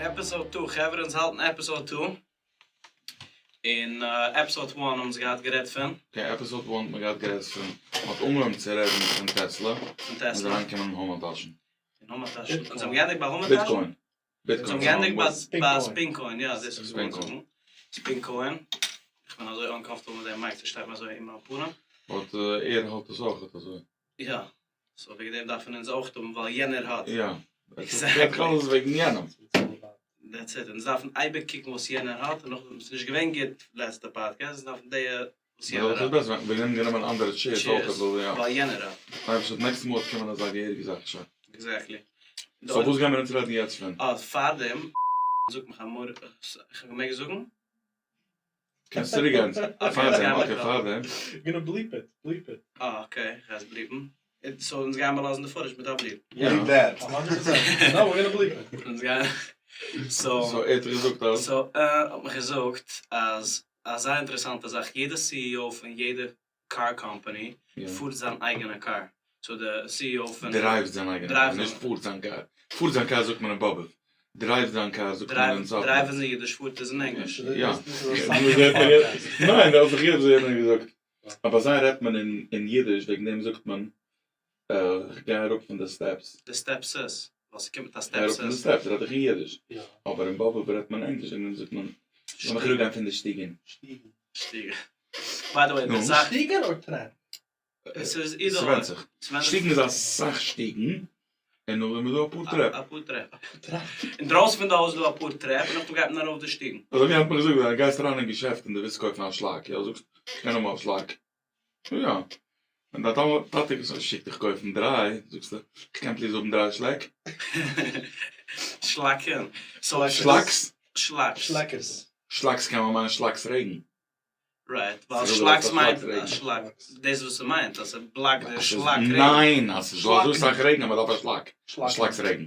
Episode two, חברה אונז האלטן episode two, און episode one האבן אונז געהאט גערעדט פון. Okay, episode one האט מען געהאט גערעדט פון, מען האט אנגעהויבן צו רעדן פון טעסלע, פון און טעסלע. אריינגעקומען אין המן-טאשן. אין המן-טאשן. אונז האבן געענדיגט ביי המן-טאשן? Bitcoin. אונז האבן געענדיגט ביי ספינקוין, יא דאס וואס איך וואלט זאגן. ספינקוין. איך בין אזוי uncomfortable מיט דעם mic, ס'שטייט מיר אזוי אין מיין פנים. But ער האט עס אויכעט אזוי. יא. So וועגן דעם דארפן אונז אויך האבן ווייל יענער האט. יא. Exactly. אלעס וועגן יענעם. That's it. אונז דארפן אייביג קוקן וואס יענער האט, און נאכדעם, ס'איז נישט געווען גוט לעצטע פאדקעסט, אונז דארפן די וואס יענער האט. בעסער ווען וועגן דעם גענומען אנדערע chairs אויך, יא. ווייל יענער האט. אייבערשטער next מאל וועט קומען אזא געהעריגע זאך שוין. Exactly. So וואס גיימיר אונז רעדן יעצט פון? אה, פארדעם זאגט מיך א מורה, איך מעג עס זאגן? קענסט צוריק גיין פארדעם, okay פארדעם. Gonna bleep it, bleep it. אה okay, איך גיי עס bleep ן. So אונז גיימער לאזן די footage מיט א bleep. Bleep that. No, we're gonna bleep it. אונז גייען, so. So ער האט דיך געזאגט אז? So ער האט מיך געזאגט אז א זייער אינטערעסאנטע זאך, יעדע CEO פון יעדע קאר קאמפאני פארט זיין אייגענע קאר, so די CEO פון. דרייווט זיין אייגענע קאר, נישט פארט זיין קאר. פארט זיין קאר זאגט מען אין באבוב. דרייווט זיין קאר זאגט מען אין סאטמאר. דרייוון איז אין אידיש, פארט איז אין ענגליש. יא. ניין, דאס האט זיך יעדער געזאגט. אבער זיי רעדט מען אין אידיש, וועגן דעם זאגט מען איך גיי אראפ פון די steps. די steps, ווייל ס'קומט מיט א steps. אראפ פון די steps רעד איך אין אידיש. אבער אין באבוב רעדט מען ענגליש, וועגן דעם זאגט מען לאמיך אראפגיין פון די שטיגן. שטיגן. שטיגן. By the way, די זאך. שטיגן אדער טרעפ? עס איז either. ס'ווענדט זיך. שטיגן איז אסאך שטיגן, און נאכדעם איז דא אפאר טרעפ. אפאר טרעפ. אינדרויסן פון די הויז איז דא אפאר טרעפ, און נאכדעם גייט מען ארויף די שטיגן. אזוי ווי האט מען געזאגט, ווען דו גייסט אריין אין געשעפט און דו ווילסט קויפן א שלאק, יא, זאגסט, איך קען האבן א שלאק. יא. ווען דיין טאטע שיקט דיך קויפן דריי, זאגסטו, איך קען please האבן דריי שלעק? שלאקן. שלאקס? שלאקס. שלעקערס. שלאקס קען מען מיינען שלאקס רעגן. Right, ווייל שלאקס מיינט א שלאק, דאס וואס ס'מיינט אז ס'בלאקט די שלאק רעגן. ניין, אז ס'איז דא אזוי סאך רעגן אז מ'דארף א שלאק, א שלאקס רעגן.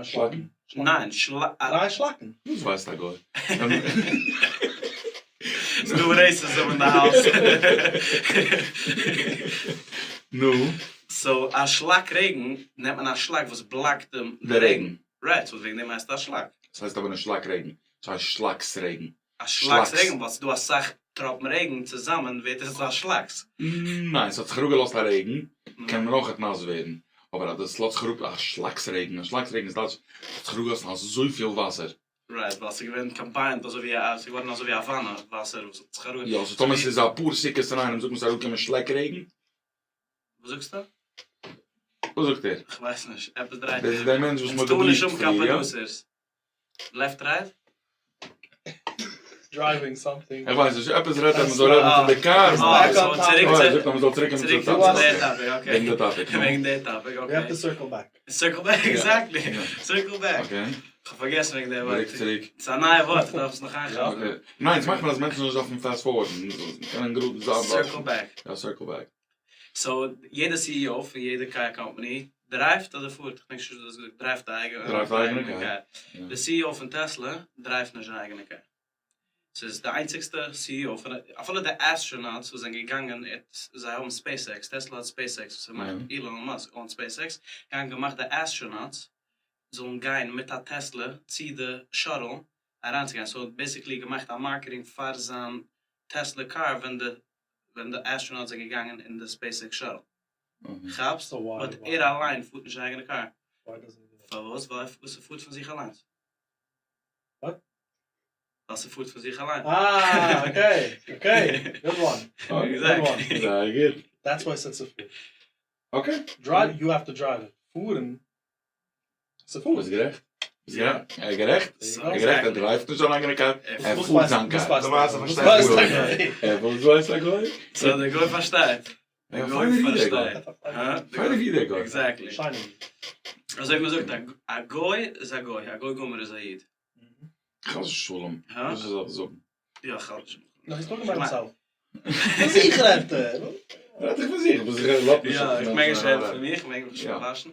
שלאקן? ניין, שלאק. דריי שלאקן. וואס ווייסט א גוי? ס'דא racism אין די house. נו? So א שלאק רעגן נעמט מען א שלאק וואס בלאקט דעם די רעגן. Right, so וועגן דעם הייסט עס א שלאק. ס'הייסט אבער נישט שלאק רעגן, ס'הייסט שלאקס רעגן. א שלאקס רעגן ווייל ס'דא אסאך טראפן רעגן צוזאמען ווערט עס א שלאקס. ניין, ס'האט זיך אראפגעלאזט א רעגן קען מען אויכעט נאס ווערן, אבער אז עס לאזט זיך אראפ א שלאקס רעגן, א שלאקס רעגן איז טייטש ס'האט זיך אראפגעלאזט אזויפיל וואסער. Right, ווייל ס'איז געווען combined אזוי ווי א, ס'איז געווארן אזוי ווי א וואנע וואסער וואס האט זיך אראפ. יא, so טאמער ס'איז אפאר סוכות אינאיינעם זאגט מען ס'איז אראפגעקומען שלעק רעגן? וואס זאגסטו? וואס זאגט ער? כ'ווייס נישט, עפעס דרייט ער. דאס איז דער מענטש וואס מ'האט אונז טאר נישט געבליפט האבן קיין פריער, יא? producers. Left right? Driving something. איך ווייס נישט, עפעס רעדט ער מ'זאל רעדן פון די קאר. אה, so צוריק צו. ער זאגט אז מ'זאל צוריק קומען צו די topic, okay. וועגן די topic, נו. וועגן די topic, okay. We have to circle back. Circle back, exactly. Circle back. Okay. כ'האב פארגעסן וועגן די ווארט. צוריק צוריק. ס'איז א נייע ווארט, איך דארף עס נאך איינכאפן. Okay. ניין, עס מאכט מען אז מענטשן זאלן נישט דארפן fast forward ן, זאלן קענען גראד זיין דארט. Circle back. יא, circle back. So יעדע CEO פון יעדע קאר קאמפאני דרייווט אדער פארט, כ'דענק נישט וואס דו האסט געזאגט, דרייווט א אייגענע קאר. די CEO פון טעסלע דרייווט נישט זיין אייגענע קאר. ס'איז די איינציגסטע CEO פון, אפילו די astronauts וואס זענען געגאנגען, זיי האבן ספעיס עקס, טעסלע האט ספעיס עקס וואס ער מאכט, אילאן מאסק own ספעיס עקס, געגאנגען געמאכט די astronauts זאלן גיין מיט א טעסלע צו די shuttle אריינצוגיין, so ער האט basically געמאכט א marketing פאר זיין טעסלע קאר ווען די ווען די astronauts זענען געגאנגען אין די ספעיס עקס shuttle. כאפסט? But ער אליין פארט נישט זיין אייגענע קאר. פארוואס? ווייל ס'פארט פון זיך אליינס. What? ווייל ס'פארט פון זיך אליין. אה, okay, okay, good one. Exactly. זייער גוט. That's why ס'איז צופארט. Okay. Drive, you have to drive it. פארן, ס'פארט. ביסט גערעכט. ביסט גערעכט. ער איז גערעכט. ער איז גערעכט, ער דרייווט נישט זיין אייגענע קאר, ער פארט זיין קאר. למעשה פארשטייט דער גוי. ער וואס ווייסט א גוי? So דער גוי פארשטייט. דער גוי פארשטייט. פיינער איד דער גוי. Exactly. אזוי ווי מ'זאגט א גוי איז א גוי, א גוי גמור איז א איד. חס ושלום. וואס איז דאס זאגן? יא חס ושלום. No, he's talking about himself. פון זיך רעדט ער. רעדט איך פון זיך? וואס איך רעד יא, איך מעג נישט רעדן פון מיך, איך מעג מיך נישט פארוואשן.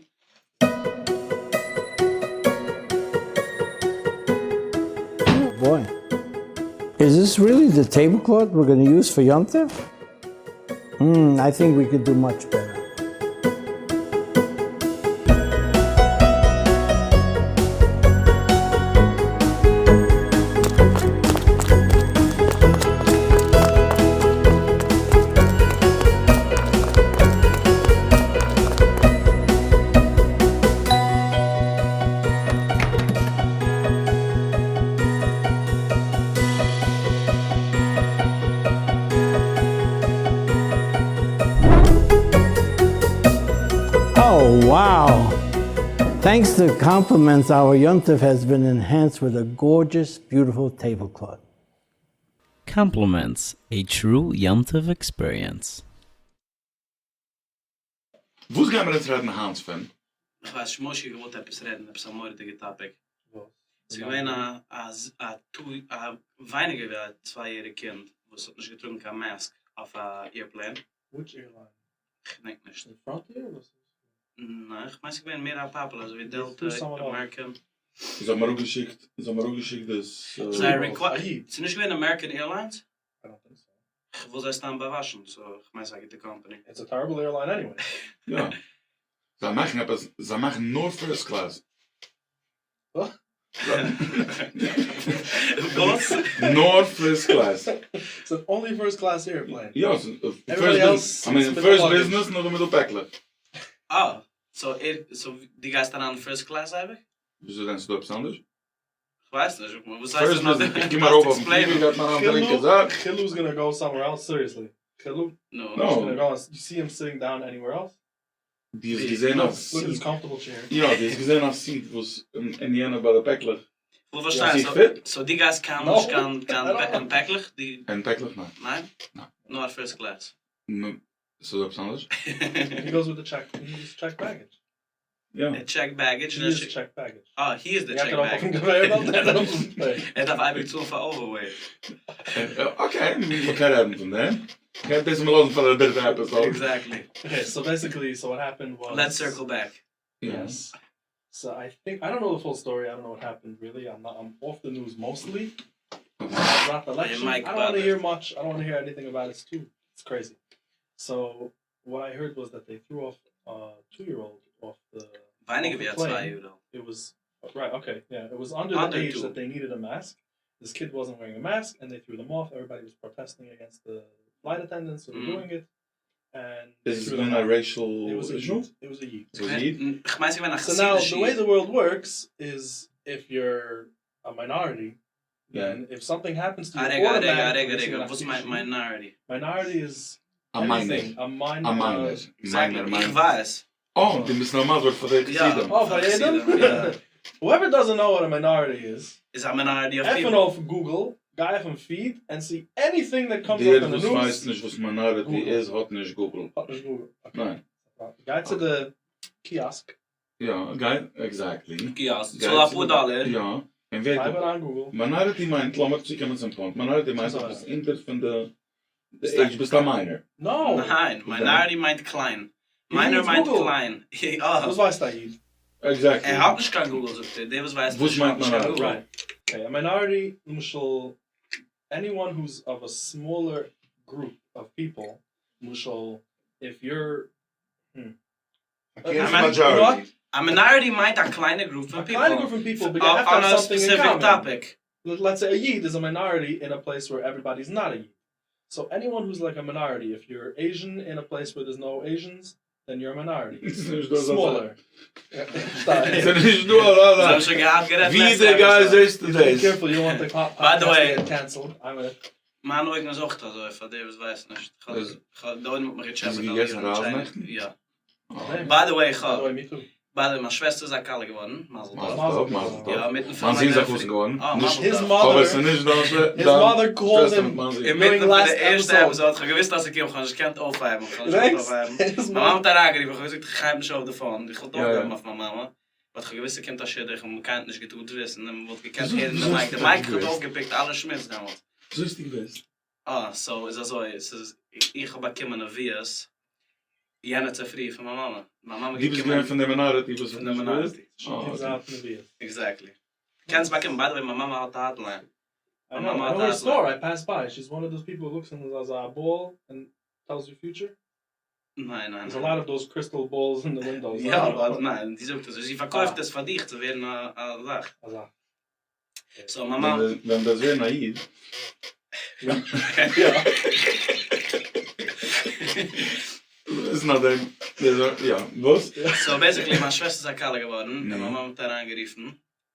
Boy, is this really the tablecloth we're gonna use for יום טוב? Hmm, I think we could do much better. Wow! Thanks to compliments, our yontif has been enhanced with a gorgeous, beautiful tablecloth. Compliments, a true Yom Tov experience. וואס גיימער אונז רעדן היינט פון? איך ווייס נישט, משה האט געוואלט עפעס רעדן, עפעס א מורא'דיגע topic. וואס? ס'איז געווען א א two א ווייניגער ווי א צוויי יעריג קינד וואס האט נישט געטראגן קיין mask אויף א airplane. Which airline? כ'געדענק נישט. Frontier? וואס איז? ניין, כ'מיין ס'איז געווען מער א popular אזוי ווי Delta, American. זיי האבן אראפגעשיקט, זיי האבן אראפגעשיקט דאס. זייער require, ס'איז נישט געווען American Airlines? כ'וויל זיי סתם באוואשן, so כ'מיין ס'איז א גוטע קאמפאני. It's a terrible airline anyway. יא. זיי מאכן עפעס, זיי מאכן נאר first class. וואס? נאר first class. It's an only first class airplane. יא, first business נאר מיט די פעקלעך. אה, so ער, so דו גייסט אריין first class אייביג? וויאזוי דען? ס'דא עפעס אנדערש? כ'ווייס נישט, וואס הייסט First business, איך קום ארויף אויפן פליגער גייט מען אריין די לינקע זייט. Chilu's gonna go somewhere else, seriously. Chilu? No. He's gonna go, you see him sitting down anywhere else? דו האסט געזען א seat. יא, דו האסט געזען א seat וואס אין יענע ביי די פעקלעך. כ'וויל פארשטיין, so דו גייסט קיינמאל נישט קיין פעקלעך? אין פעקלעך ניין. ניין? נאר first class? ס'איז דא עפעס אנדערש? He goes with the check, he just check baggage. יא. ער check baggage. He is check baggage. אה, he is the check baggage. ער דארף אייביג צאלן פאר overweight. Okay, מ'קען רעדן פון דעם. קען דאס מיר לאזן פאר די דריטע episode. Exactly. Okay, so basically, so what happened was... Let's circle back. Yes. So I think, I don't know the full story, I don't know what happened really, I'm not, I'm off the news mostly. About the election, I don't want to hear much, I don't want to hear anything about it, it's too, it's crazy. So what I heard was that they threw off a 2-year-old off the ווייניגער ווי א צוויי יאר אלט. It was, right, okay, yeah, it was under the age that they needed a mask. This kid wasn't wearing a mask and they threw them off. Everybody was protesting against the flight attendants who were doing it. And Is it been a racial issue? It was a Yid. It was a Yid? כ'מיין ס'איז געווען א So now, חסידישע the way Yid. the world works is if you're a minority, then if something happens to you, א רגע, א רגע, א automatically רגע, רגע, you're וואס מיינט minority? Minority is A minor. anything. A minor. A minor. Exactly. Minor, איך minor. ווייס. Oh, דו ביסט נאר מסביר פאר די חסידים. Oh, פאר יעדעם? יא. Whoever doesn't know what a minority is, איז א minority of עפן people. אויף Google, גיי אויפן feed, and see anything that comes דער up in the וואס news. ווייסט נישט וואס minority איז, האט נישט Google. האט נישט Google. Okay. ניין. גיי צו די kiosk. יא, גיי, exactly. Kiosk, צאל אפאר דאלער. יא, און ווער טייפ אריין Google. Minority מיינט, לאמיר צוקומען צום point, minority מיינט אז ביסט אונטער פון די age, ביסט א minor. No! ניין, minority מיינט קליין. Minor מיינט קליין. וואס ווייסט א איד? Exactly. ער האט נישט קיין Google זאגט ער, דער וואס ווייסט וואס נישט מיינט האט נישט קיין minority? Google. Right. Okay, a minority, למשל, anyone who's of a smaller group of people, למשל, if you're... Against majority. A minority מיינט א קליינע group פון A קליינע people. group פון people, but you have to On have a something in specific common. topic. Let's say a Yid is a minority in a place where everybody's not a Yid. So anyone who's like a minority, if you're Asian in a place where there's no Asians, then you're a minority. Smaller. ס'איז נישט דא אזא זאך. זיי האבן שוין געהאט גערעדט ווי לעצטע די גייסט episode. זעסטו Be דאס. careful, you don't want the By the podcast way- to get cancelled. I'm gonna... מיין אויגן איז אויך אזוי, פאר דער וואס ווייסט נישט. איך האב- איז- איך האב- דא האט מיך געטשעפעט. איז געגעסן אויף רייז יענעם נעכטן? יא. Oh. By the way, איך By האב... the way, me too. By the way, מיין שוועסטער איז א כלה געווארן. מזל טוב. מזל טוב, מזל טוב. יא, מיטן פון מיין זון איז א מיין חתן געווארן. אה, נישט- מזל His טוב. אבער mother, ס'איז נישט דיין שוועסטער. his mother called שוועסטער him מיט מיין זון. אינמיטן During פון די last ערשטע episode. episode, איך האב געוואוסט אז איך קום, איך האב נישט געקענט אויפהייבן, איך האב נישט געקענט Thanks. אויפהייבן. His מיין מאמע mother- האט אריינגערופן, איך האב געזאגט, איך הייב נישט אויף די phone, איך וואלט יא, יא. אויפגעהויבן אויף מיין מאמע. But איך האב געוואוסט, ס'קומט א שידוך און מ'קען נישט געטארט וויסן, און מ'וואלט געקענט וויאזוי- הערן די וויאזוי mic. האסטו די mic האט געוואוסט? אויפגעפיקט אלע שמוץ דעמאלט. וויאזוי האסטו געוואוסט? אה, so איז אזוי, ס'איז, איך האב באקומען נביאות יענע צופרי פון מיין מאמע. מיין מאמע דו ביסט געווען פון די minority וואס פון האט די נישט געוואוסט? minority. She Oh, gives okay. out נביאות. Exactly. קענסט באקומען, by the way, מיין מאמע האט א hotline. I My know, mama I know her does store. I pass by. She's one of those people who looks in the ball and tells you future. ניין, ניין. There's a lot of those crystal balls in the windows. יא, אבער ניין, זי זאגט אזוי, זי פארקויפט עס פאר דיך צו ווערן א זאך. אזא. So, מיין מאמע... ווען דאס ווערן א איד. יא. איז נאר דעם, יא, וואס? So basically, מיין שוועסטער איז א כלה געווארן, און מיין מאמע האט אריינגערופן,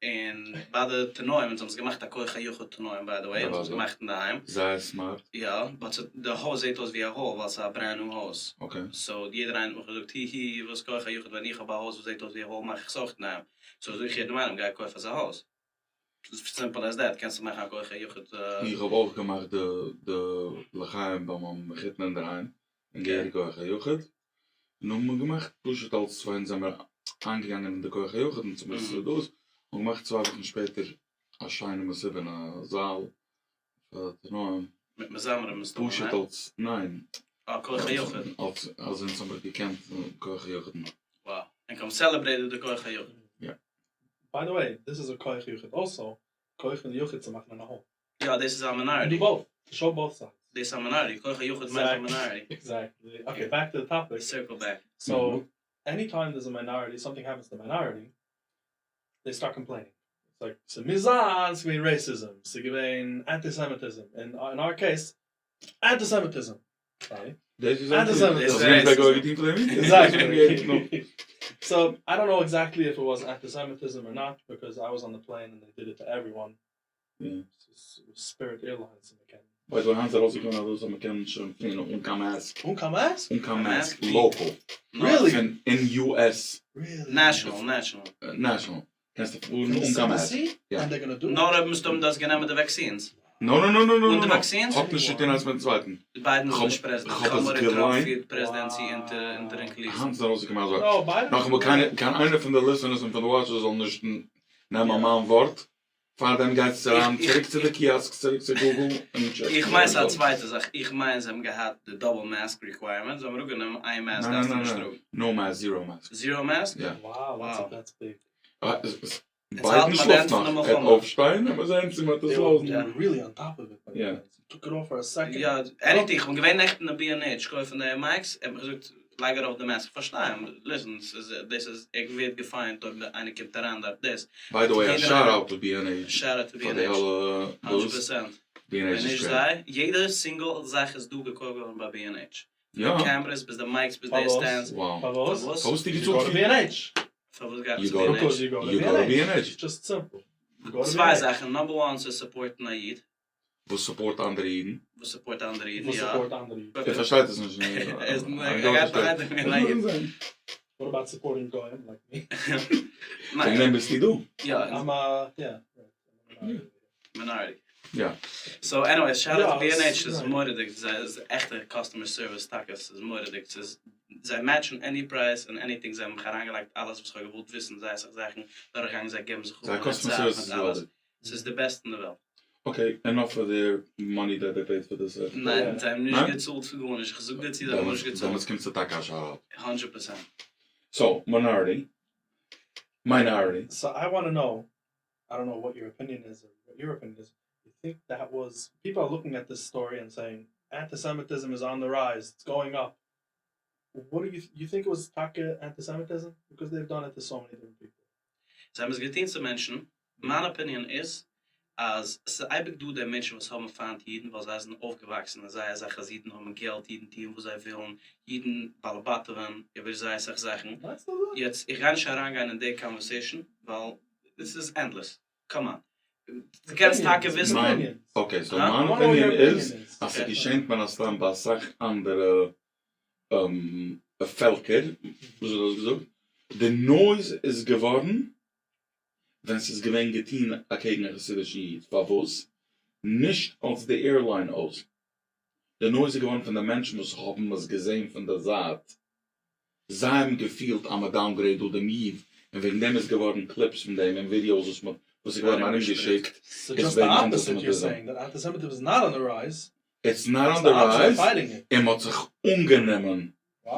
און ביי די תנאים, אונז האבן עס געמאכט א כח היחיד תנאים by the way, אונז האבן עס געמאכט אינדערהיים. זייער smart. יא, but די הויז זעט אויס ווי א hall ווייל ס'איז א brand new הויז. Okay. So יעדער איינער האט מיך געזאגט הי הי וואס כח היחיד ווען איך האב א הויז וואס זעט אויס ווי א hall מאך איך עס אויך אינדערהיים. So זאג איך יעדעם איינעם גיי קויף אזא הויז. Simple as that, קענסטו מאכן א כח היחיד. איך האב אויך געמאכט די די לחיים ביי מיין מחותן אינדערהיים, און געהעריג כח היחיד. און האבן מיר געמאכט פשוט אלס צוויי אונז זעמער איינגעגאנגען אין די כח היחיד און צום עס דאס האבן געמאכט צוויי וואכן שפעטער א שיינע מסיבה אין א זאל פאר תנאים. מיט מזמרים מסתמא, פשוט אלס ניין. אה כח היחיד. אלס אז אונז האמיר געקענט כח היחיד'ן. Wow. און קוים celebrated די כח היחיד. יא. By the way, this is a כח יחיד also, כח פון די יחיד צו מאכן אין א hall. יא דאס איז א minority. Do both, to show both sides. דאס איז א minority, כח היחיד מיינט א minority. Exactly. Okay, back to the topic. Circle back. So, anytime there's a minority, something happens to the minority, they start complaining. It's like, ס'מוז זיין, ס'געווען racism, ס'געווען antisemitism. In, in our case, antisemitism. Sorry. דאס איז Antisemitism. Exactly. So, I don't know exactly if it was antisemitism or not, because I was on the plane and they did it to everyone. Spirit Airlines און מ'קען. By the way, היינט איז ארויסגעקומען אז דאס אז מ'קען שוין פליען אן קיין mask. אן קיין mask? אן קיין mask local. Really? פון אין US. Really? National, national. National. קענסטו פארן אן קיין mask. יא. And they're gonna do it? נאר אויב מסתם דו האסט גענומען די vaccines. No no no no no. אן די vaccines? האט נישט צו טון איינס מיטן צווייטן. ביידן איז נישט פרעזידענט. כ'האב עס געליינט. פירט presidency אונטער קוליסן. היינט איז ארויסגעקומען אזוי. נאכאמאל קיין איינער פון די listeners און פון די watchers זאל נישט נעמען מיין ווארט. פארדעם גייטס אריין צוריק צו די kiosk צוריק צו Google און check. איך מיין ס'איז א צווייטע זאך, איך מיין זיי האבן געהאט די double mask requirement, זיי האבן אראפגענומען איין mask דארפסטו נישט טראגן. No mask, zero mask. Zero mask? יא. Wow, that's big. ביידן שלאפט נאך, ער וועט אויפשטיין און מיר זעהן צו מ'וועט עס לאזן. Really on top of it. יא. Took it off for a second. יא, anything, כ'בין געווען נעכטן אין B&H קויפן די mics, ער האט מיך געזאגט לייג ארויף די mask, כ'פארשטיי אים, listen, ס'איז דאס איז ער ווערט געפיינט אויב איינער קומט אריין דארט דאס. By the way א shout out to B&H. Shout out to פאר די B&H. אלע Hundred percent. B&H ווען נישט זיי, יעדע single זאך איז דא געקויפט געווארן ביי B&H. יא. די cameras ביז די mics ביז די stands. Wow. פארוואס? פארוואס האסטו געצאלט פאר B&H? פארוואס גייט מען צו B&H? Because you go to B&H. Just simple. צוויי זאכן, number one צו support ן א איד. וואס support אנדערע אידן. וואס support אנדערע אידן, יא. וואס support אנדערע אידן. ער פארשטייט עס נישט. ער גייט אריין אין א איד. What about supporting goyim like me? וועגן דעם ביסטו דא. יא. I'm a, יא. Minority. יא. So anyways, shout out to B&H, ס'איז מורא'דיג, ס'איז עכטע customer service טאקע, ס'איז מורא'דיג, ס'איז, זיי match ן any price און anything, זיי האבן מיך אריינגעלייגט אלעס וואס כ'האב געוואלט וויסן, זייער אסאך זאכן, דורכגעגאנגען, זיי געבן זיך אפ זייער מיט customer service איז צייט מיט אלעס, געוואלדיג. ס'איז די בעסטע אין די וועלט. Okay, enough for their money that they paid for this. ניין, זיי האבן נישט געצאלט פאר גארנישט, איך זאג דיר צו זיי האבן נישט געצאלט. דעמאלטס קומט צו טאקע א shout out. Hundred percent. So, minority, minority. So I want to know, I don't know what your opinion is or what your opinion is. You think that was people are looking at this story and saying antisemitism is on the rise, it's going up. What do you you think it was טאקע antisemitism? Because they've done it to so many different people. זיי האבן עס געטון צו מענטשן. מיין opinion איז אז ס'איז אייביג דא די מענטשן וואס האבן פיינט אידן ווייל זיי זענען אויפגעוואקסן אין זייער זאך אז אידן האבן געלט, אידן טוען וואס זיי ווילן, אידן באלעבאטעווען איבער זייער סאך זאכן. יעצט איך גיי נישט אריינגיין אין די conversation ווייל עס איז endless, come on. דו קענסט טאקע וויסן. Okay, so מיין opinion איז אז ס'געשענט מן הסתם ביי אסאך אנדערע פעלקער, וויאזוי דו האסט געזאגט, די noise איז געווארן ווען ס'איז געווען געטון אקעגן א חסידישן איד, פארוואס נישט אלס די airline אויס? די noise איז געווארן פון די מענטשן וואס האבן עס געזען פון די זייט, זיי האבן געפילט אז מען downgrade דא דעם איד, און וועגן דעם איז געווארן clips פון דעם און videos וואס מען וואס איז געווארן ארומגעשיקט איז וועגן אנטיסעמיטיזם. It's not on the rise, און מען האט זיך אנגענומען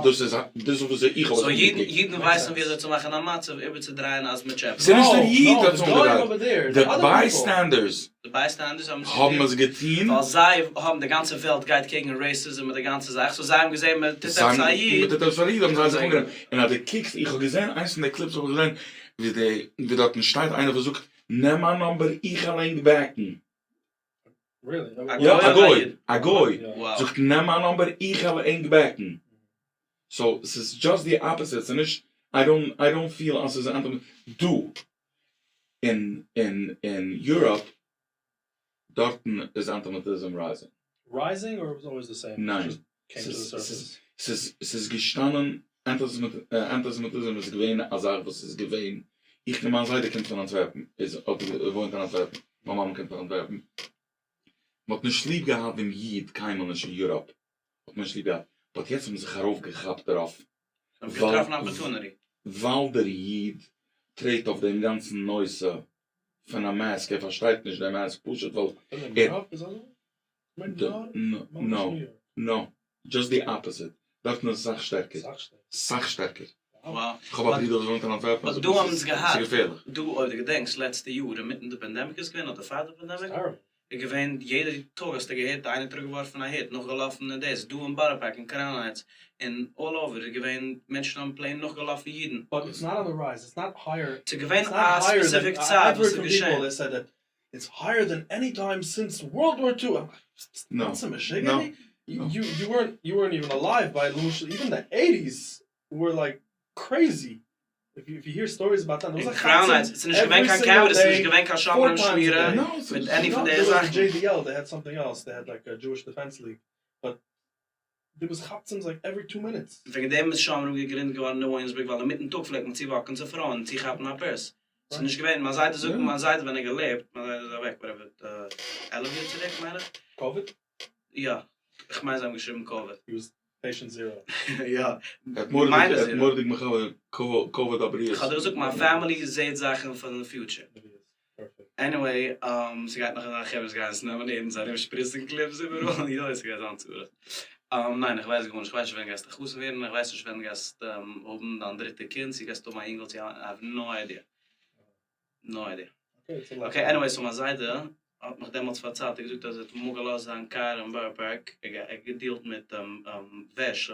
דאס איז דאס איז וואס איך האב So אידן אידן ווייסן ווי אזוי צו מאכן א מצב איבערצודרייען אז מען טשעפעט. ס'איז נישט דער איד האט עס אנגעדרייט, די bystanders די bystanders האבן עס האבן עס געטון, ווייל זיי האבן די גאנצע וועלט גייט קעגן racism מיט די גאנצע זאך, so זיי האבן געזען מען טוט עפעס א איד, מען טוט עפעס פאר א איד האבן זיי זיך אנגענומען, און אז דו קוקסט, איך האב געזען איינס פון די clips האב איך געזען ווי די ווי דארטן שטייט איינער וואס זאגט נעם מיין number איך וועל ענק back ן. יא א גוי, א גוי זאגט נעם מיין number איך וועל ענק back ן, so ס'איז just די opposite, ס'איז נישט, I don't I don't feel אז ס'איז אנטי, דא. אין אין אין Europe דארטן איז antisemitism rising. Rising or it was always the same? ניין. Just came to the surface. ס'איז ס'איז געשטאנען antisemitism איז געווען א זאך וואס איז געווען, איך מיין זיידע קומט פון אנטווערפן, איז האט געוואוינט אין אנטווערפן, מיין מאמע קומט פון אנטווערפן, מ'האט נישט ליב געהאט דעם איד קיינמאל נישט אין Europe האט מען נישט ליב געהאט, but יעצט האבן זיך ארויף געכאפט דערויף, ווייל דער איד טרעט אויף דעם גאנצן נושא פון א mask, ער פארשטייט נישט דעם mask פשוט ווייל ער. No, no, just the opposite, דארטן איז אסאך שטערקער, סאך שטערקער. איך האב א ברודער וואס וואוינט אין אנטווערפן, But דא האבן אונז געהאט, ס'איז געפערליך. דא אויב דו געדענקסט לעצטע יאר אינמיטן די pandemic איז געווען אדער פאר די pandemic, איז געווען יעדע טאג האסטו געהערט איינער האט אראפגעווארפן א הוט, נאכגעלאפן און דאס, דא אין בארא פארק אין קראון הייטס, און all over איז געווען מענטשן האבן plain נאכגעלאפן אידן. But it's not on the rise, it's not higher. ס'איז געווען א specific צייט וואס איז געשען. It's higher than any time since World War II. No. No. You you weren't you weren't even alive by even the 80s were like crazy. If you, if you hear stories about that, there was אין like קראון הייטס, ס'איז נישט געווען קיין cameras, ס'איז נישט געווען קיין שומרים שמירה, מיט any פון די זאכן. JDL, they had something else. They had like a Jewish Defense League. But there was כאפצעמס like every 2 minutes. וועגן דעם איז שומרים געגרינדעט געווארן אין וויליאמסבורג, ווייל אינמיטן טאג פלעגט מען צו walk ן צו פרויען, צו כאפן א purse. ס'איז נישט געווען, מיין זיידע זאגט, מיין זיידע ווען ער געלעבט, מיין זיידע איז אוועק, whatever, 11 יאר צוריק, מיין איך. COVID? יא, איך מיין זיי האבן געשריבן COVID. He was patient zero. יא. ער האט מורא'דיג מכבד כבוד הבריות. איך האב דיר געזאגט, מיין family זעט זאכן פון די future. Anyway, ס'גייט נאך אזא חברה גייען עס נעמען ערנסט, זיי ארומשפריצן clips איבעראל, יא, ס'גייט זיין צרות. ניין, איך ווייס גארנישט, איך ווייס נישט ווען גייסטו חתן ווערן, איך ווייס נישט ווען גייסט האבן דיין דריטע קינד, צו גייסט האבן א אינגל, צו I have no idea. No idea. Okay, anyway, so מיין זיידע האט מיך דעמאלטס פארציילט, ער האט געזאגט אז ער האט אמאל געלאזט זיין קאר אין בארא פארק, ער האט גע deal ט מיט וועש,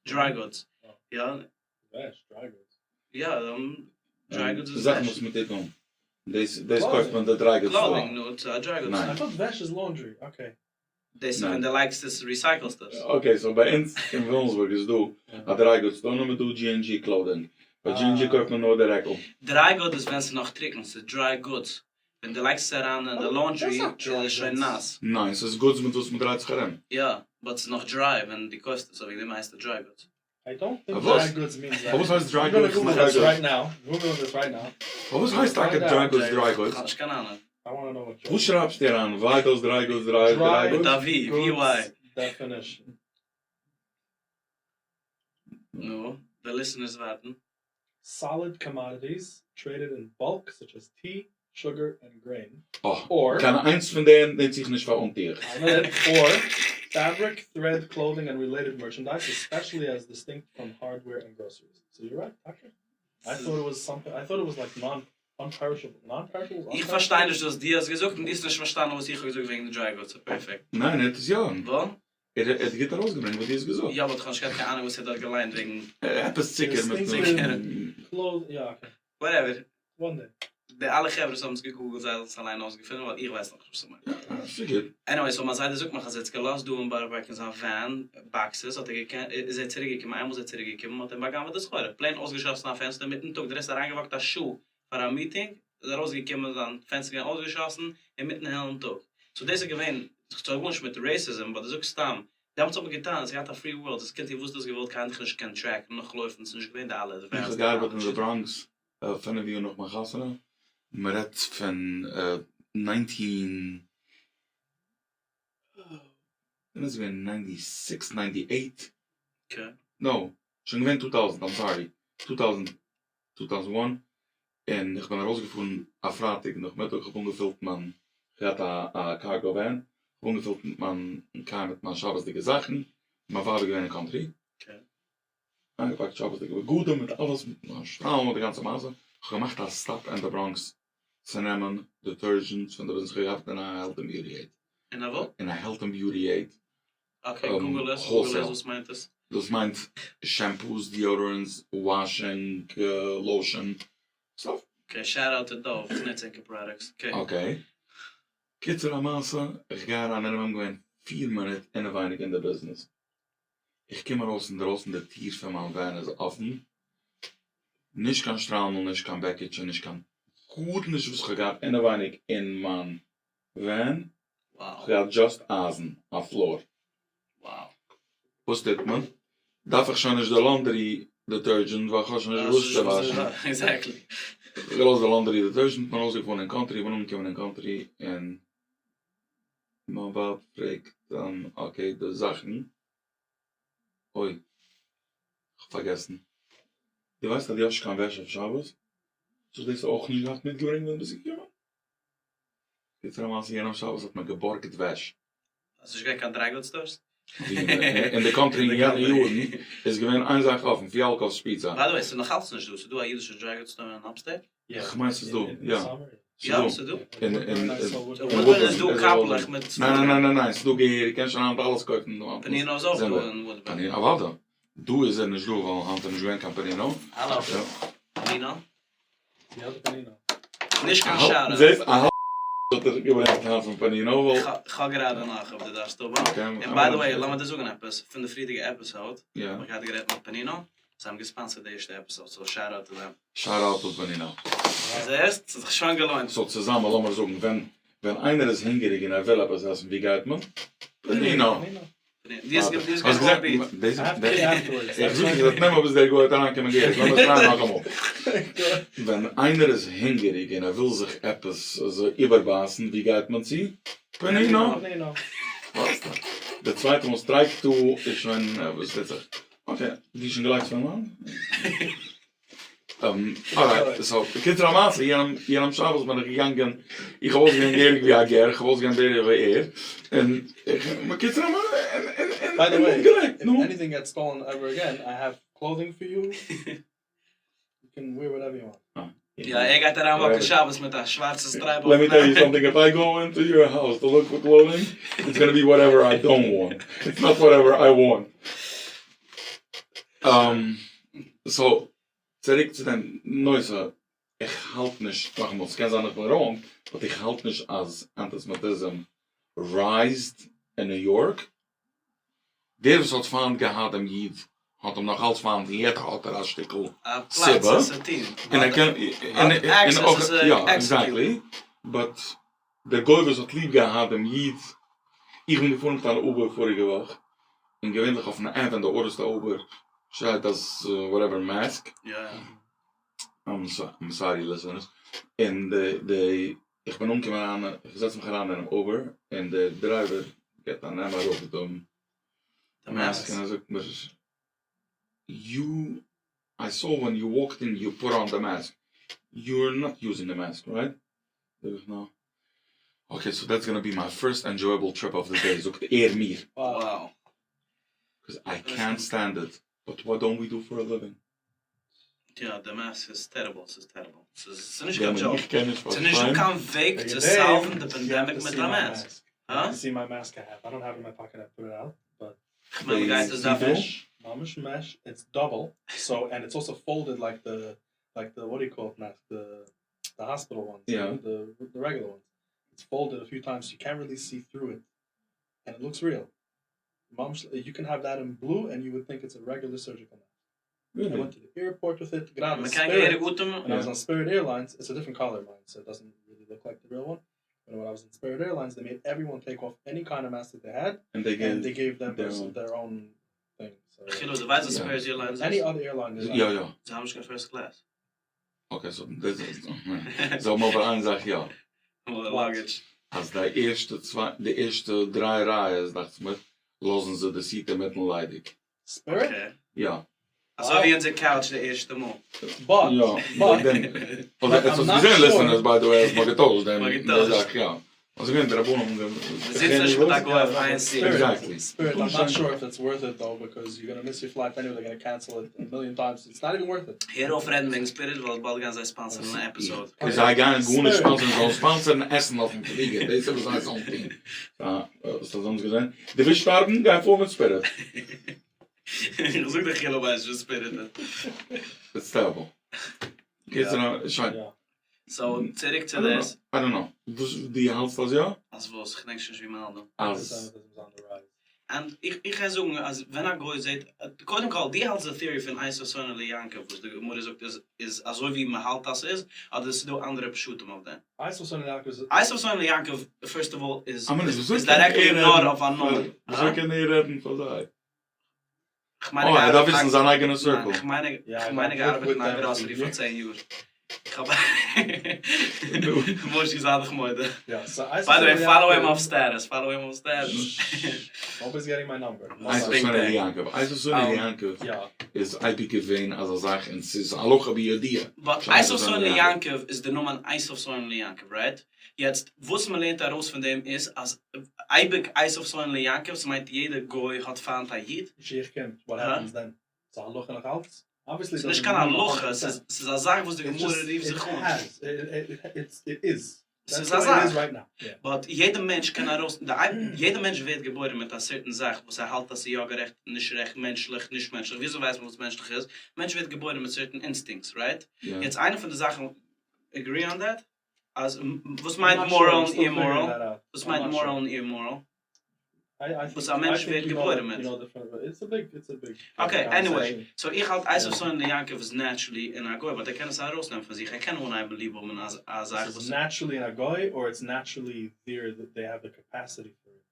dry goods, יא. וועש? Dry goods? יא, dry goods איז זאכן וואס מען טוט אן. דאס דאס קויפט מען די dry goods store. Clothing, נו, ס'איז א dry goods store. I thought וועש איז laundry, okay. דאס איז ווען דו לייגסט עס, recycle סט עס. Okay, so ביי אונז אין וויליאמסבורג איז דא א dry goods store, נאר מיט דא G&G Clothing. ביי G&G קויפט מען נאר די רעקל. Dry good איז ווען ס'איז נאך טרוקן, ס'איז dry goods. ווען דו לייגסט עס אריין אין די laundry איז עס שוין נאס. ניין, ס'איז goods מיט וואס מ'דרייט זיך ארום. יא, but ס'איז נאך dry ווען דו קויפסט עס, וועגן דעם הייסט עס dry goods. I don't think dry goods means that. פארוואס הייסט dry I'm gonna goods Google dry this goods? right now. Google this right now. פארוואס הייסט טאקע dry goods dry goods? כ'האב נישט קיין אהנונג. I wanna know what וואס שרייבסטו אריין? Why does dry goods dry Dry goods? מיט א V, V-Y. Definition. נו, די listeners ווארטן. Solid commodities traded in bulk such as tea, sugar and grain. Oh, Or קיין איינס פון דעם נוצ איך נישט פאר אנטועכץ. Or fabric, thread, clothing and related merchandise, especially as distinct from hardware and groceries. So you're right, okay. I thought it was something, I thought it was like non non-perishable, non-perishable? איך פארשטיי נישט וואס דו האסט געזאגט און דו האסט נישט פארשטאנען וואס איך האב געזאגט וועגן די dry goods, so perfect. ניין, ער האט עס יא. וואס? ער האט גוט ארויסגעברענגט וואס דו האסט געזאגט. יא, but איך האב נישט געהאט קיין אהנונג וואס ער האט דארט געליינט וועגן. עפעס צוקער מיט צוקער. Clothes, יא, okay. Whatever. One day. די אלע חברה וואס האבן עס גע google ט זיי זאלן עס אליין אויסגעפינען ווייל איך ווייס נאכנישט וואס ס'מיינט. ס'גוט. Anyway, so מיין זיידע זאגט מיך אז ער האט עס געלאזט דא אין בארא פארק אין זיין van, boxes, האט ער געקענט, איז ער צוריק געקומען, איינמאל איז ער צוריק געקומען האט ער באגנב'עט די סחורה, plain אויסגעשאסן א פענסטער אינמיטן טאג, דער איז אריינגע walk ט א שעה פאר א meeting, איז ארויסגעקומען זיין פענסטער געווען אויסגעשאסן אינמיטן העלן טאג. So דאס איז געווען, ס'האט גארנישט מיט racism, but דו זאגסט סתם, דעמאלטס האט מען געטאן, עס געהאט א free world, עס קענט איר וואס דו האסט געוואלט, קיינער האט דיך נישט געקענט track ן, נאכלויפן, ס'איז נישט געווען די אלע איך האב געארבעט אין די בראנקס 5 יאר נאך מיין חתונה, מען רעדט פון 19, ווען איז געווען 96, 98? Okay. No, שוין געווען 2000, I'm sorry, 2000, 2001, און איך בין ארויסגעפארן א פרייטאג נאכמיטאג, איך האב אנגעפילט מיין, איך האב געהאט א cargo van, איך האב אנגעפילט מיט מיין קאר מיט מיין שבת'דיגע זאכן, מיין ווייב איז געווען אין country, איינגעפאקט שבת'דיגע בגדים מיט אלעס, מיט מיין שטריימל מיט די גאנצע מעשה, איך האב געמאכט א stop אין די בראנקס צו נעמען detergents פון די ביזנעס, איך האב געארבעט אין א health and beauty aid. אין א וואו? אין א health and beauty aid. Okay, Google עס, Google עס, וואס מיינט עס? דאס מיינט shampoos, deodorants, washing, lotion, stuff. Okay, shout out to Dove, איך נוץ ענקער products, okay. Okay. קיצור המעשה, איך גיי אריין און איך בין געווען 4 מינוט אינעווייניג אין די ביזנעס. איך קום ארויס אינדרויסן, די טיר פון מיין van איז אפן. נישט קיין שטריימל, נישט קיין בעקיטשע, נישט קיין. גארנישט וואס כ'האב געהאט אינעווייניג אין מיין van, Wow. כ'האב געהאט just אייזן, א floor. Wow. וואס טוט מען? דארף איך שוין נישט די laundry detergent ווייל כ'האב שוין נישט וואס צו וואשן. Exactly. איך געלאזט די laundry detergent, כ'בין ארויסגעפארן אין country, כ'בין אנגעקומען אין country און מיין ווייב פרעגט okay די זאכן, אוי כ'האב פארגעסן, דו ווייסט אז דו האסט נישט קיין וועש אויף שבת? זאג דאס אויך נישט געהאט מיטגעברענגט ווען ביסט געקומען? קיצור המעשה יענעם שבת האט מען געבארגט וועש. האסט נישט געהאט קיין dry goods stores? אין די country אין יענע יארן איז געווען איין זאך אפן, פיאלקאוו'ס פיצא. By the way, ס'איז נאך אלץ נישט דא, ס'איז דא א אידישע dry goods store אין upstate? כ'מיין ס'איז דא, יא. יא, ס'איז דא. אין אין וואודבורן איז דא קאפלעך מיט ניין ניין ניין ניין ניין, ס'איז דא געהעריג, קענסט שוין היינט אלעס קויפן דא. פאנינא איז אויך דא אין וואודבורן. פאנינא, אוודאי. דא איז ער נישט דא ווייל היינט איז נישט געווען קיין פאנינא. האלא. פאנינא? נישט קיין שאלה. זעסט א האלב האט ער געברענגט היינט פון פאנינא ווייל. כ'האב גראדע נאך אויב דו דארפסט האבן. און by the way לאמיר דיר זאגן עפעס, פון די פריערדיגע episode האב איך געהאט גערעדט מיט פאנינא, זיי האבן געספאנסערט די ערשטע episode, so shout out to them. Shout out to פאנינא. זעסט? ס'האט זיך שוין געלוינט. So צוזאמען לאמיר זאגן ווען ווען איינער איז הונגעריג און ער וויל עפעס עסן ווי גייט מען? פאנינא. דו האסט געהאט איך זאג נישט אז נעם אביסל דער גוי האט אריינקומען געהעריג, לאמיר עס טרייען נאכאמאל. ווען איינער איז הונגעריג און ער וויל זיך עפעס אזוי איבערבייסן ווי גייט מען צו? פאנינא. די צווייטע מאל strike two איז שוין וואס טוט זיך? Okay, דו שוין געלייגט פון לאנג? Alright, so, בקיצור המעשה, יענעם שבת בין איך געגאנגען, איך האב אויסגעזען געהעריג ווי א גר, איך האב אויסגעזען בערך ווי ער, און איך, בקיצור המעשה, און, By the way, געלייגט, if נו. anything gets stolen ever again, I have clothing for you, you can wear whatever you want. יא, ער גייט אריין walk ן שבת מיט א שווארצע stripe Let me tell you something, if I go into your house to look for clothing, it's gonna be whatever I don't want, it's not whatever I want. So, צוריק צו דעם נושא, איך האלט נישט, נאכאמאל, ס'קען זיין איך בין wrong, but איך האלט נישט אז אנטיסעמיטיזם rise ט אין ניו יארק, דער וואס האט פיינט געהאט דעם איד האט אים נאך אלץ פיינט און יעצט האט ער א שטיקל סיבה, און ער קען, און אויך, יא, exactly, but דער גוי וואס האט ליב געהאט דעם איד, איך בין געפארן מיט אן Uber פאריגע וואך, און געווענליך אויפן app ווען די order סט א Uber שטייט אז whatever mask, I'm sorry listeners, און די די איך בין אנגעקומען אריין, איך זעץ מיך אריין אינעם Uber, און דער driver געבט א נעם אראפ דעם mask און ער זאגט מיר, you, I saw when you walked in you put on the mask, you are not using the mask right? זאג איך no. Okay so that's gonna be my first enjoyable trip of the day זאגט ער מיר. Wow. Cause I can't stand it, but what don't we do for a living? יא די mask איז terrible, ס'איז terrible. ס'איז נישט קיין joke. איך קען נישט ס'איז נישט דא קיין וועג צו solve ן די pandemic מיט א mask. הא? See my mask I have. I don't have it in my pocket, I put it out, but כ'מיין מ'גייט עס דארפן. Mesh, ממש mesh, it's double, so and it's also folded like the like the what do you call it mask, the the hospital ones, Yeah. the the regular ones. It's folded a few times, so you can't really see through it, and it looks real. ממש, you can have that in blue, and you would think it's a regular surgical mask. I went to the airport with it. גראדע מ'קען Spirit. געהעריג אטעמען. When I was on Spirit Airlines, it's a different color mine, so it doesn't really look like the real one. But when I was on Spirit Airlines, they made everyone take off any kind of mask that they had, And they and gave they gave them their their, own. their own thing. So חילו, דו ווייסט וואס Yeah. Spirit Airlines any איז? other airline is יא יא. זיי האבן נישט קיין first class. Okay so דאס איז זיי האבן אבער איין זאך יא. Luggage. אז די ערשטע צוויי, די ערשטע דריי רייעס דאכט זיך מיר, לאזן זיי די seat אינמיטן ליידיג. Spirit? Okay. יא. אזוי ווי אונזער couch די ערשטע מאל. But, יא. but, אדער עטס האט געזען listeners by the way אז מ'האט געטוישט דעם מ'האט געטוישט. זאך יא. אזוי געווען די רבנים האבן מ'זיצט נישט מיט א גוי אויף איין seat. Exactly. Spirit, I'm not sure if it's worth it though, because you're gonna miss your flight anyway. They're gonna cancel it a million times. It's not even worth it. הער אויף רעדן וועגן Spirit ווייל באלד גייען זיי sponsor ן א episode. זיי גייען גארנישט sponsor ן, זיי זאלן sponsor ן עסן אויפן פליגער, דאס איז וואס זיי זאלן טון. האסט אזאנס געזען? דו ווילסט שטארבן? גיי פאר מיט Spirit. איך זאג דיך כאילו ווייסט וואס Spirit איז. It's terrible. קיצור, שוין. יא. So, צוריק צו דאס. I don't know. וואס, דו האלטסט אז יא? אז וואס? כ'דענק שוין נישט ווי מ'האלט דא. אז. And איך איך גיי זאגן אז ווען א גוי זעט, קודם כל דו האלטסט די theory פון עשו שונא ליעקב וואס די גמרא זאגט איז איז אזוי ווי מען האלט אז ס'איז, אדער ס'איז דא אנדערע פשטים אויף דעם? עשו שונא ליעקב איז. עשו שונא ליעקב first of all איז א מינוט, וויאזוי איז קען directly ער נאר רעדן אויף א נאמען. וויאזוי קען ער רעדן פאר זיי? כ'מיין אה, ער דארף וויסן געארבעט זיין אייגענע ניין, circle. כ'מיין יא, כ'מיין איך געארבעט אין א האב גראסערי פאר 10 יאר. כ'האב מושי זיי דיך מודה. יא, so עשו by the way שונא follow אים ליעקב. אויף status, follow אים אויף status. Nobody's getting my number. עשו שונא ליעקב, עשו שונא ליעקב איז אייביג געווען אזא זאך און ס'איז הלכה בידוע. But עשו שונא ליעקב איז די נאמען עשו שונא ליעקב, right? יעצט וואס מ'לערנט ארויס פון דעם איז אז אייביג עשו שונא ליעקב ס'מיינט יעדע גוי האט פיינט א איד. משיח קומט, what happens then? ס'איז א הלכה נאך אלץ? Obviously ס'איז נישט קיין הלכה, ס'איז א זאך וואס די גמרא רופט זיך אן. ס'איז א זאך. But יעדע מענטש קען ארויס, יעדע מענטש ווערט געבוירן מיט א certain זאך וואס ער האלט אז ס'איז יא גערעכט, נישט רעכט, מענטשליך, נישט מענטשליך, וויאזוי ווייסט מען וואס מענטשליך איז? מענטש ווערט געבוירן מיט certain instincts, right? יעצט איינע פון די זאכן, agree on that? אז וואס מיינט moral און immoral? וואס מיינט moral און immoral? וואס א מענטש ווערט געבוירן מיט. Okay, anyway, so איך האלט עשו שונא ליעקב איז naturally אין א גוי, but ער קען עס ארויסנעמען פון זיך, ער קען אנהייבן ליב האבן א זאך וואס. ס'איז naturally אין א גוי or it's naturally there that they have the capacity for it?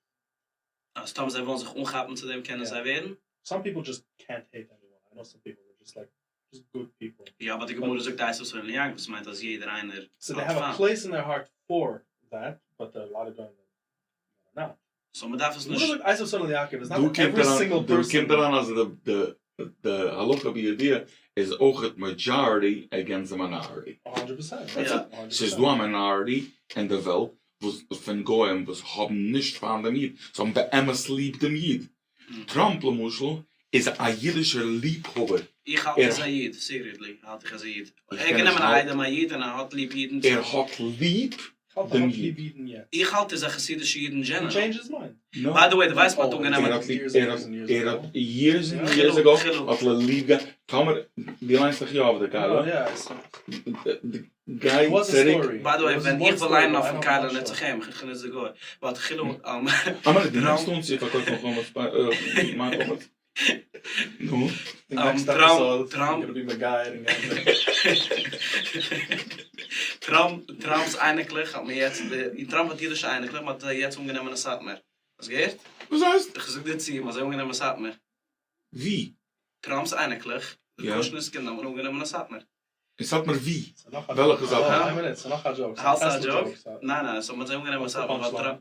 אז טאמער זיי ווילן זיך אנכאפן צו דעם קענען זיי ווערן. Some people just can't hate anyone, I know some people are just like just good people. יא but די גמרא זאגט עשו שונא ליעקב וואס מיינט אז יעדער איינער האט So they have a place in their heart for that, but there are a lot of גוים that are not. So מען דארף עס נישט. גמרא זאגט עשו שונא ליעקב איז דא not קומט every single דא person. קומט אריין אז די הלכה בידוע איז אויכעט majority against די minority. 100%. ס'איז דא א minority אין די וועלט וואס פון גוים וואס האבן נישט פיינט דעם איד, זיי האבן באמת ליב דעם איד. טראמפ למשל איז א אידישער ליבהאבער. איך האלט ער איז א איד, secretly האלט איך ער איז א איד. ער האט גענומען א איידעם א איד און ער האט ליב אידן. ער האט ליב דעם איד. איך האלט ער איז א חסידישע איד אין general. By the way די ווייסט מ'האט אנגענומען. ער האט years and years ago האט ער ליב געהאט, טאמער די ליינסט דיך יא אויף די קהלה, גיי צוריק. By the way ווען איך וויל ליינען אויפן קהלה נוץ איך אים, איך נוץ די גוי, but חילו. אמער די נעמסט אן צו פארקויפן חמץ מיין חמץ? נו? טראמפ טראמפ טראמפ'ס אייניקלעך האט מען יעצט טראמפ האט אידישע אייניקלעך מען האט זיי יעצט אנגענומען אין סאטמאר האסט געהערט? וואס הייסט? איך זאג דיר צו מען האט זיי אנגענומען אין סאטמאר. ווי? טראמפ'ס אייניקלעך, די קושנער'ס קינדער האט מען אנגענומען אין סאטמאר. אין סאטמאר ווי? וועלכע סאטמאר? האלסט א joke? ניין ניין, ס'האט מען זיי אנגענומען אין סאטמאר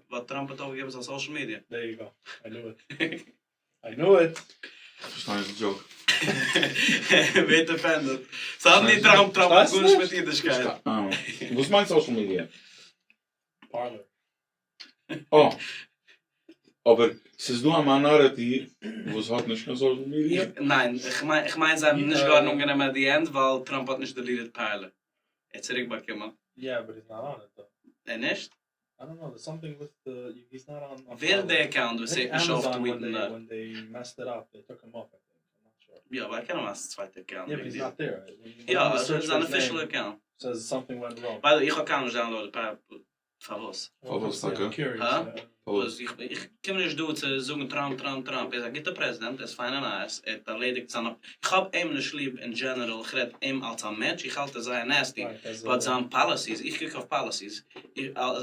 ווייל טראמפ האט אויפגעגעבן זיין social media. כ'פארשטיי נישט די joke. ווערט offended. Suddenly טראמפ טראמפ האט גארנישט מיט אידישקייט. וואס מיינט social media? Parler. אה. אבער ס'איז דא א minority וואס האט נישט קיין social media? ניין, איך מיין זיי האבן נישט געווארן אנגענומען at the end ווייל טראמפ האט נישט deleted Parler. ער האט צוריק באקומען. Yeah but he's not on it though. ער נישט? I don't know, there's something with the, he's not on ווער איז די account וואס הערט נישט אויף tweet ן דארט? When they messed it up, they took him off I think, I'm not sure. יא אבער ער קען האבן א צווייטע account. Yeah but he's not there. יא, עס איז אן official account. Says something went wrong. By the way, איך האב קיינמאל נישט downloaded Parler. פארוואס? פארוואס טאקע? הא? וואס? איך קום נישט דא צו זאגן טראמפ טראמפ טראמפ, ער איז א גוטע פרעזידענט, ער איז פיין און nice, ער האט ערלעדיגט זיינע, איך האב אים נישט ליב אין general, איך רעד אים אלס א מענטש, איך האלט ער איז זייער nasty, but זיין policies, איך קוק אויף policies,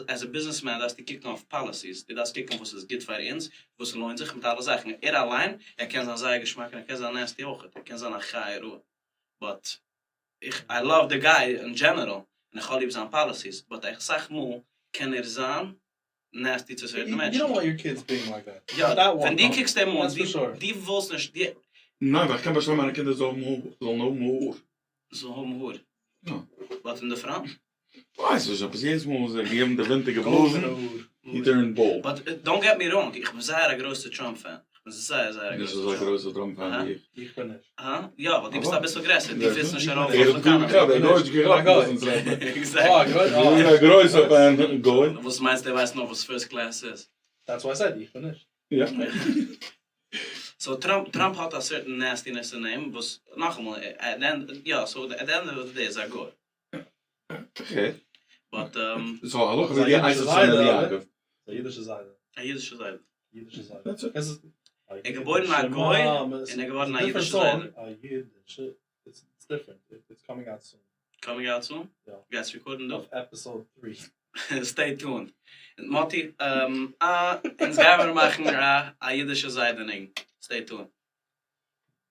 as a businessman דארפסטו קוקן אויף policies, דו דארפסט קוקן וואס איז גוט פאר אונז, וואס לוינט זיך, מיט אלע זאכן, ער אליין, ער קען זיין זייער געשמאק און ער קען זיין nasty אויכעט, ער קען זיין א חיה רעה, but איך I love the guy אין general און איך האב ליב זיין policies but אסאך מאל קען ער זיין nasty צו certain מענטשן. יא ווען דו קוקסט אים אן דו ווילסט נישט דו. ניין ווייל איך קען באשטיין מיינע קינדער זאלן האבן האר. זאלן האבן האר? יא. But אין די front? ווייס נישט עפעס יעדעס מאל זיי געבן די ווינטער געבלאזן he turned bald. But don't get me wrong איך בין זייער א גרויסע טראמפ fan. איך בין זייער זייער א נישט גרויסע אזא גרויסע טראמפ fan ווי איך. איך בין נישט. הא? יא, ווייל דו ביסט אביסל גרעסער, דו פיטסט נישט ארויף ער אויף האט די גאר קאנאפע. געהאט, ער האט גארנישט געראכטן וואס אונז רעדן. Exactly. איך בין א גרויסע fan, גוי. וואס מיינסטו ער ווייסט נאך וואס first class איז? That's why I said איך בין נישט. יא. So טראמפ טראמפ האט א certain nastiness אין אים וואס נאכאמאל at the end יא so at the end of the day איז א גוי. Okay. But so הלכה ווי די עשו שונא ליעקב. א אידישע זיידע. א אידישע זיידע. אידישע זיידע. That's it. ער איז געבוירן א גוי און ער איז געווארן א אידישע זיידע. It's different. It's coming out soon. Coming out soon? יא. גייסט record ן דא? אויף episode 3. Stay tuned. מאטי, אה, אונז גיימער מאכן א אידישע זיידע ניגון. Stay tuned.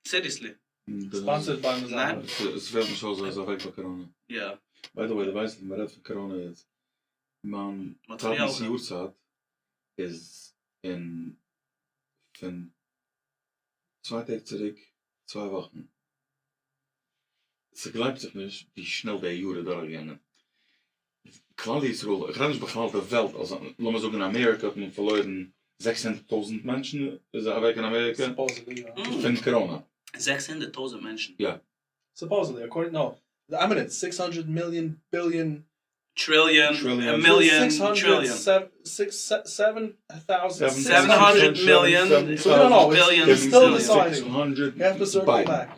Seriously. Sponsored by ניין? עס פעלט נישט אויס אז ער איז אוועק ביי קאראנע. יא. By the way, דו ווייסט אז מען רעדט פון קאראנע יעצט. מיין טאטנ'ס יארצייט איז אין פון צוויי טעג צוריק, צוויי וואכן. ס'גלייבט זיך נישט ווי שנעל די יאר איז דורכגעגאנגען. כלל ישראל, איך רעד נישט בכלל די וועלט, אלזא לאמיר זאגן אין אמעריקע האט מען פארלוירן 600 טויזנט מענטשן איז אוועק אין אמעריקע פון קאראנע. 600 טויזנט מענטשן? יא. Supposedly, according, no, I mean it's 600 million billion trillion, a million, trillion. 6, 7,000, 700 million, So we don't know. billion, It's still deciding. 600 You have to circle back.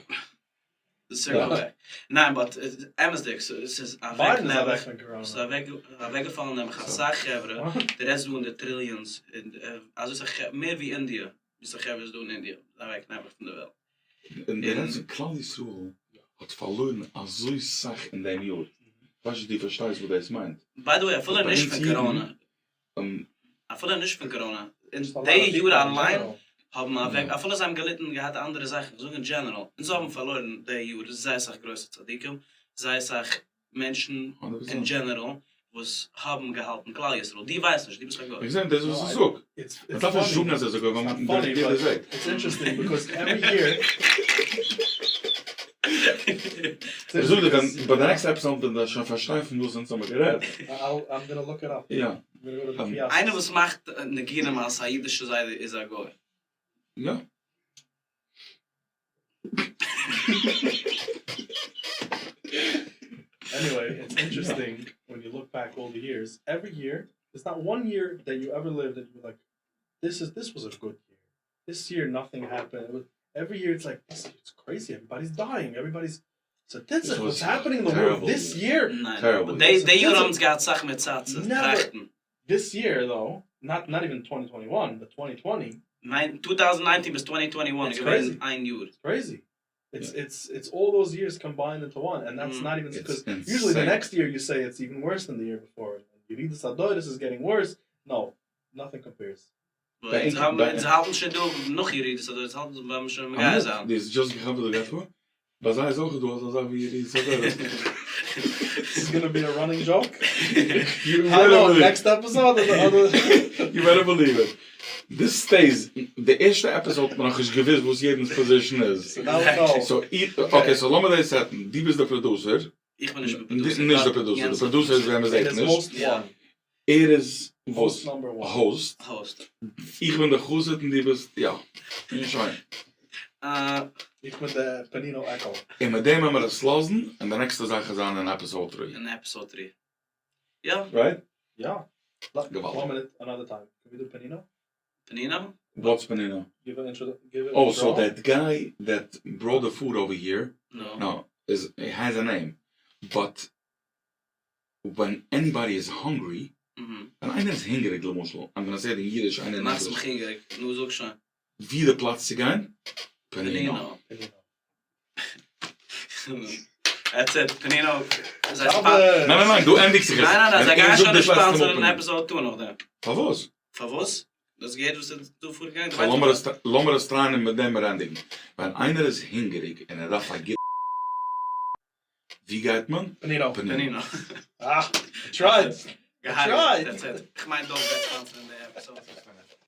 Circle back. ניין, but אמת'דיג, ס'איז אוועק Biden איז נעבעך, אוועק פון קאראנע. ס'איז אוועק, אוועקגעפאלן נעבעך א סאך חברה, די רעדסט דא אין די trillions, אזוי סאך, מער ווי אינדיע, ווי סאך חברה איז דא אין אינדיע, אוועק נעבעך פון די וועלט. און די רעדסט פון כלל ישראל האט פארלוירן אזוי סאך אין דעם יאר. כ'ווייס נישט דו פארשטייסט וואס דאס מיינט. By the way, אפילו נישט פון קאראנע. אפילו נישט פון קאראנע. אין די יאר אליין האבן אוועק, אפילו זיי האבן געליטן געהאט אנדערע זאכן, איך זאג אין general, אונז האבן פארלוירן די יאר זייער סאך גרויסע צדיקים, זייער סאך מענטשן אין general וואס האבן געהאלטן כלל ישראל. דו ווייסט נישט, דו ביסט א גוי. איך זע, דאס איז וואס איך זאג. מען דארף נישט זאגן אז ער איז א גוי, ווייל מען יעדער זעט. It's interesting because every year איך זאג דיר, ווען ביי די next episode וועט מען שוין פארשטיין פון וואס אונז האבן גערעדט. I'm gonna look it up. יא. איינער וואס מאכט ניגונים אלס א אידישע זיידע איז א גוי. יא. Anyway, it's interesting when you look back all the years. Every year, there's not one year that you ever lived that you were like, this is this was a good year. This year nothing happened. It was, every year it's like this it's crazy. Everybody's dying. Everybody's so this is what's happening in the world this year. ניין, די די יאר האבן געהאט סאך מער צייט צו טראכטן. This year though, not even 2021, but 2020. ניין, 2019 ביז 2021 איז געווען איין יאר. It's crazy. It's it's it's all those years combined into one, and that's not even because usually the next year you say it's even worse than the year before. ירידת הדורות is getting worse. No, nothing compares. אונז האלטן שוין דא נאך ירידת הדורות, האלטן ביים שוין מגייר זיין. דאס איז just געכאפט וואס דו גייסט פאר? ביי זיי איז אויך דא אזא זאך ווי ירידת הדורות. It's gonna be a running joke. Hello, next episode. You better believe it. This stays, די ערשטע episode האט מען נאכנישט געוואוסט וואס יעדנ'ס position איז. So, okay, so לאמיר דאס set ן. דו ביסט דער producer. איך בין נישט דער producer. נישט דער producer, דער producer איז וועם מען זעט נישט. ער איז וואס? Host. Host. איך בין דער חסיד און דו ביסט, יא. שוין. איך בין דער Panino Echo. און מיט דעם וועלן מיר עס לאזן, און די next ע זאך איז זיין אין episode 3. אין episode 3. יא. Right? יא. געוואלדיג. One minute, another time. Can we do Panino? Panino? What's Panino? Give an intro. Give it. Oh, so that guy that brought the food over here? No. No, is it has a name, but when anybody is hungry, ווען איינער איז הונגעריג למשל, I'm gonna say it in Yiddish, איינער מאכסט מיך הונגעריג, נו זאג שוין. ווי די פלאץ צו גיין? Panino. That's it, Panino. ניין ניין ניין, דא ענדיגט זיך עס. ניין ניין ניין, זיי גייען שוין נישט sponsor ן episode 2 נאכדעם. פארוואס? פארוואס? דאס געהערט וואס איז דא פארגעגאנגען? לאמיר עס try ען און מיט דעם מיר ענדיגן. ווען איינער איז הונגעריג און ער דארף א גוטע ווי גייט מען? Panino. Panino. אה, tried. געהארגעט. That's it. איך מיין דאס גייט sponsor ן די episode.